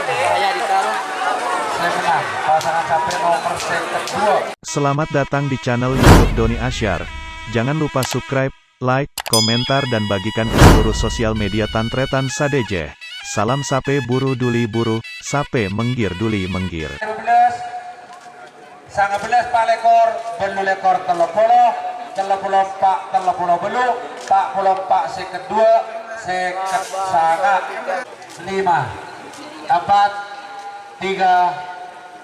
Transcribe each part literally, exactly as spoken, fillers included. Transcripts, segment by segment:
Saya ditaruh. Saya menang. Pasangan sampai nomor seket dua. Selamat datang di channel YouTube Doni Asyar. Jangan lupa subscribe, like, komentar, dan bagikan ke seluruh sosial media tan-tarètan sadhâjâ. Salam sapè buru duli buru, sapè mènggir duli mènggir. Sangabelas pa' lèkor, bâllu lèkor tello polo, tello polo empa' tello polo bâllu, pa' polo empa' sèket dua, sèket sanga', lima, empat, tiga,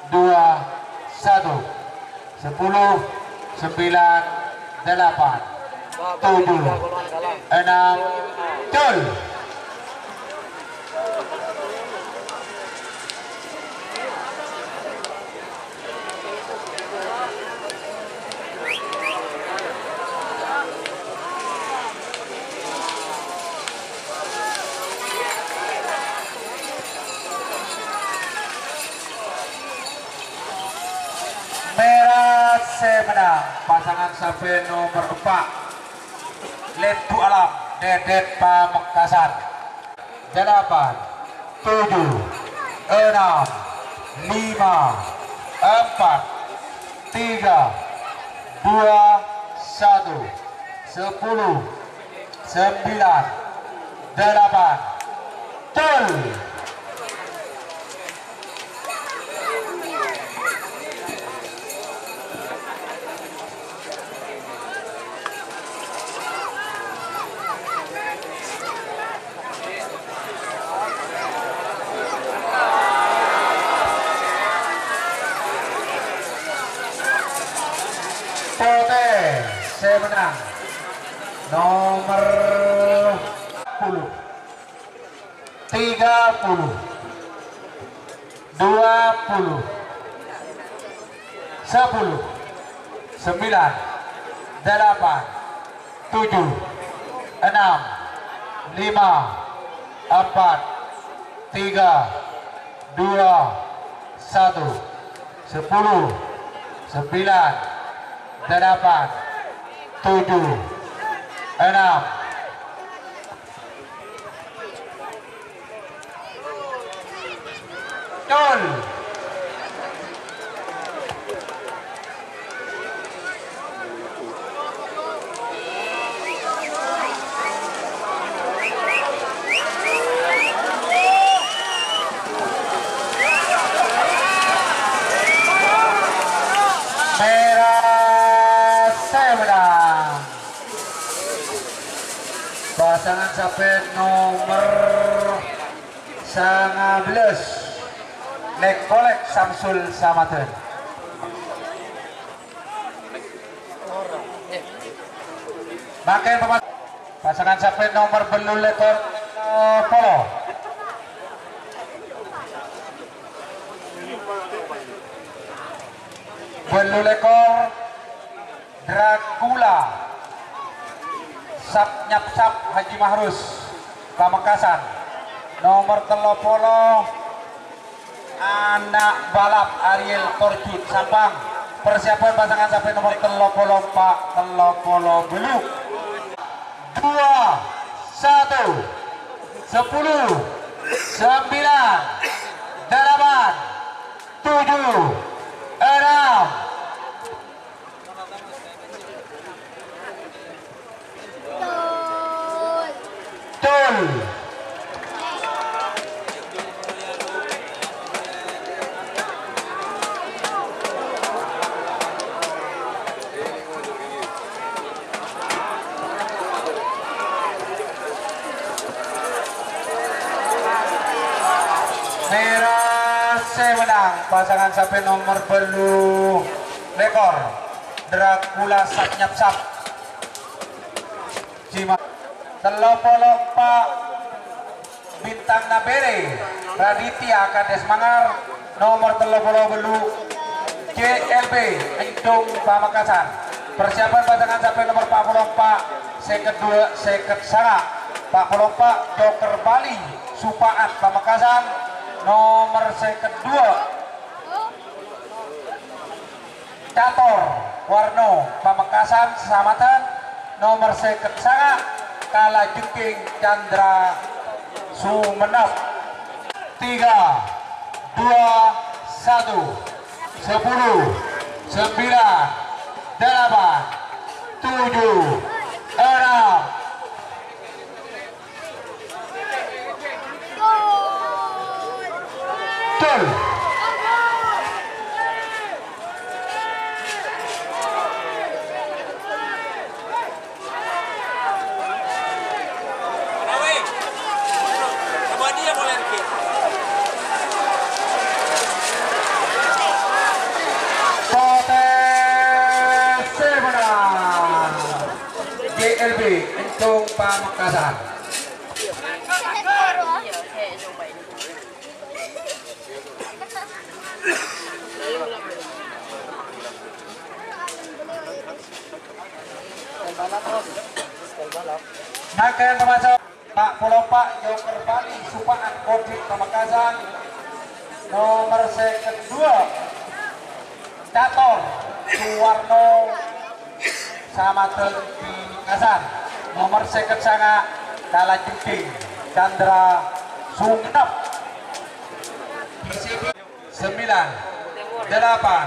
dua, satu, sepuluh, sembilan, delapan, tujuh, enam, col. Mèra sè mennang, pasangan sampè' nomer empa', Lebu Alam, Dèdèt Pamekasan. Delapan, tujuh, enam, lima, empat, tiga, dua, satu, sepuluh, sembilan, delapan, col. Potè sè mennang nomer sepuluh. Tiga puluh, dua puluh, sepuluh, sembilan, delapan, tujuh, enam, lima, empat, tiga, dua, satu, sepuluh, sembilan, delapan, tujuh, enam, Col. Mèra sè mennang. Pasangan sampè' nomer sangabelas, Lèk-Kolèk Samsul Samadhân. Mangkèn papa-, pasangan sampè' nomer bâllu lèkor, eh, polo. Bâllu lèkor. Dracula, Sap Nyapsap Haji Mahrus, Pamekasan. Nomer tello polo, Ana' Balap Ariel Torjun, Sampang. Persiapan pasangan sampè' nomer tello polo empa', tello polo bâllu. Dua, satu, sepuluh, sembilan, delapan, tujuh, enam. Col. Mèra sè mennang, pasangan sampè' nomer bâllu lèkor, Dracula Sap Nyapsap. Cima-, tello polo empa', Bintang Nabere, Raditya Kades Mangar, nomer tello polo bâllu, J L B, Encung Pamekasan. Persiapan pasangan sampè' nomer empa' polo empa', sèket dua, sèket sanga'. Empa' polo empa', Joker Bali, Supaat Pamekasan, nomer sèket dua. Cator Warno Pamekasan Samadhân, nomer sèket sanga', Kalajengking Chandra Sumenep. Tiga, Dua, satu, sepuluh, sembilan, delapan, tujuh, enam. Gol. Pote Semana. G L B, Entung Pamekasan. Nangkèn pamaso, empat puluh empat, Joker Bali, Supa'an Kodik Pamekasan, nomor seket dua, Catur Suwarno, Samadhân Pamekasan, nomor seket sanga', Kalajengking, Chandra Sumenep. Sembilan, delapan,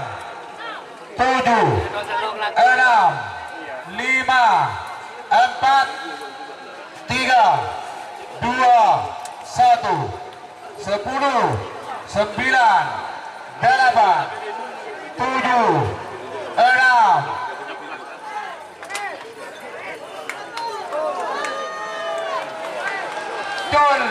tujuh, enam, lima, empat, tiga, dua, satu, sepuluh, sembilan, delapan, tujuh, enam. Gol.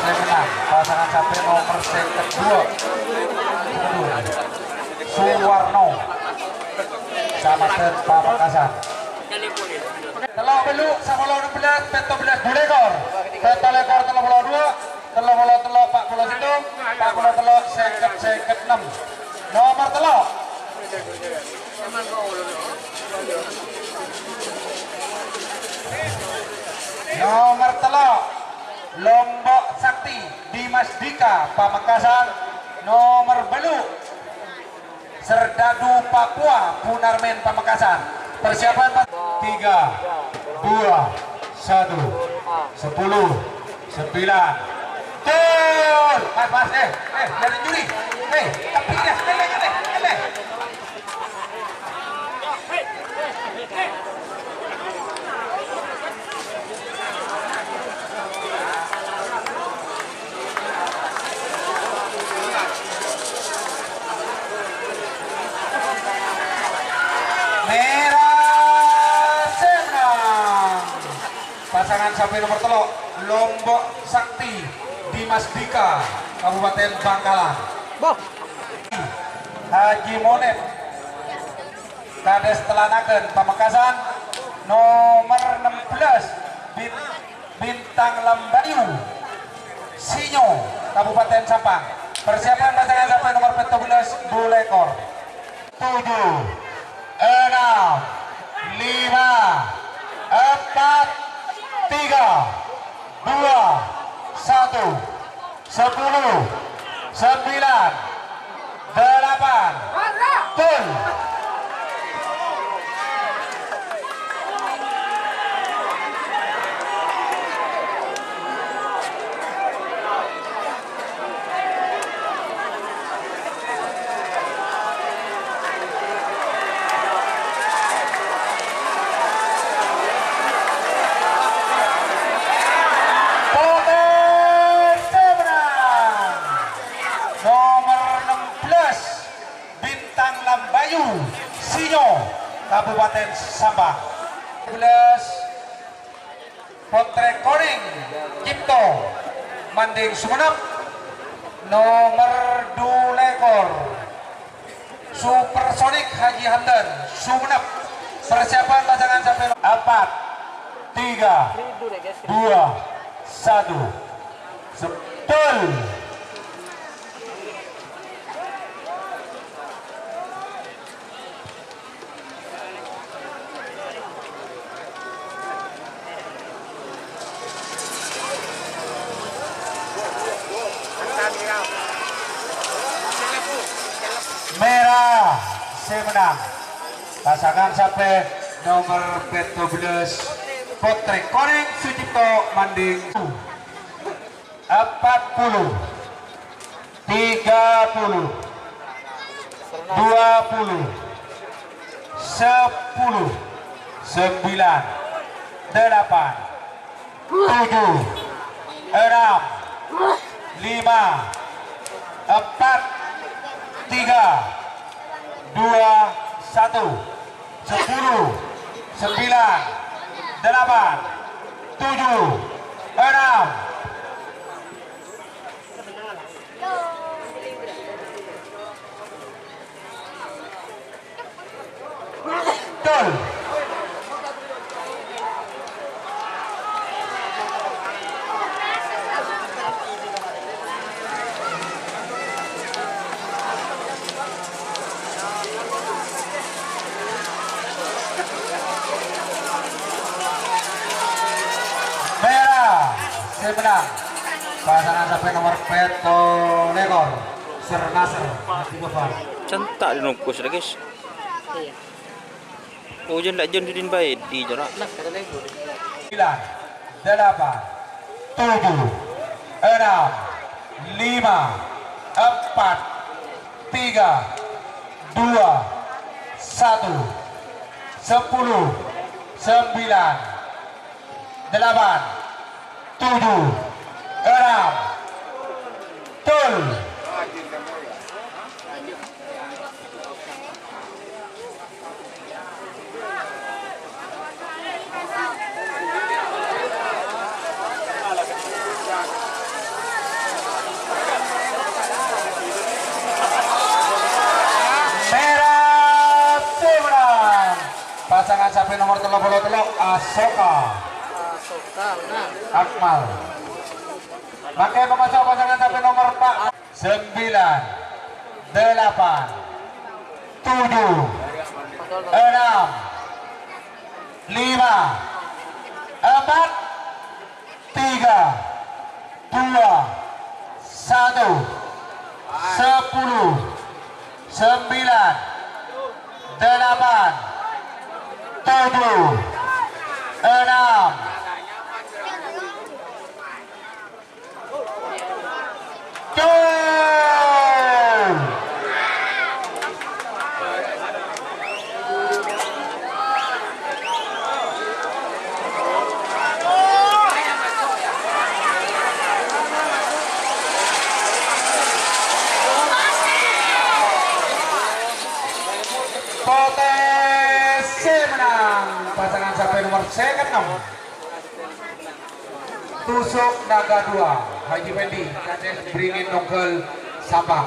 Saya menang. Pasangan sampai nomor seket dua. Suwarno. Samadhân Pamekasan. Tello' bellu', sapolo, ennem belas, pètto belas, dhu lèkor. Pètto lèkor, tello polo dua, tello polo tello', pa' polo sèttong, pa' polo tello', sèket, sèket ennem. Nomor tello'. Nomor tello'. Lombok Sakti, Dimas Dika, Pamekasan. Nomor bellu'. Serdadu Papua, Punarmen Pamekasan. Persiapan, Pak. Tiga, dua, satu, sepuluh, sembilan. Gol! Pas, pas, eh, eh, dari juri. Eh, tapi ya, eh, eh, eh, eh. Mèra sè mennang. Pasangan sampè' nomor tello', Lombok Sakti, Dimas Dika, Kabupaten Bangkalan. Boh. Haji Monep. Kadhâstellanaken Pamekasan, nomor ennem belas, Bin-, Bintang Lambayu, Sinyo, Kabupaten Sampang. Persiapan pasangan sampè' nomor pètto belas, dhu lèkor. Tujuh, enam, lima, empat, tiga, dua, satu. Sepuluh, sembilan, delapan, gol. Potensi menang. Nomor ennem belas, Bintang Lambayu, Sinyo, Kabupaten Sampang. Sebelas, Potrè Konèng, Cipto, Mandeng, Sumenep. Nomor dhu lèkor, Supersonik Haji Hamdan, Sumenep. Persiapan pasangan sampè' empat, tiga, dua, satu. Sepul. Sè mennang, pasangan sampè' nomer pètto bellâs, Pottrè Konèng Sucipto Manding. Empat puluh, tiga puluh, dua puluh, sepuluh, sembilan, delapan, tujuh, enam, lima, empat, tiga, dua, satu, sepuluh, sembilan, delapan, tujuh, enam. Gol. Mèra, sè mennang. Pasangan sampè' nomer pètto lèkor. Sernasr, Adi Gofar. Centa' dinongkos lagi. Ujân la' jân didin bae di jara. Sembilan, delapan, tujuh, enam, lima, empat, tiga, dua, satu, sepuluh, sembilan, delapan, tujuh, enam, gol. Mèra, sè mennang. Pasangan sampè' nomer tello puluh tello, Asoka. Asoka, benar. Akmal. Mangkèn pamaso' pasangan sampè' nomer empat. Sembilan, delapan, tujuh, enam, lima, empat, tiga, dua, satu, sepuluh, sembilan, delapan, tujuh, enam. Gol! Pottrè sè mennang, pasangan sampè' nomer sèket ennem. Tusuk Naga dua, Haji Pendi, Kades Beringin Nonggal Sampang.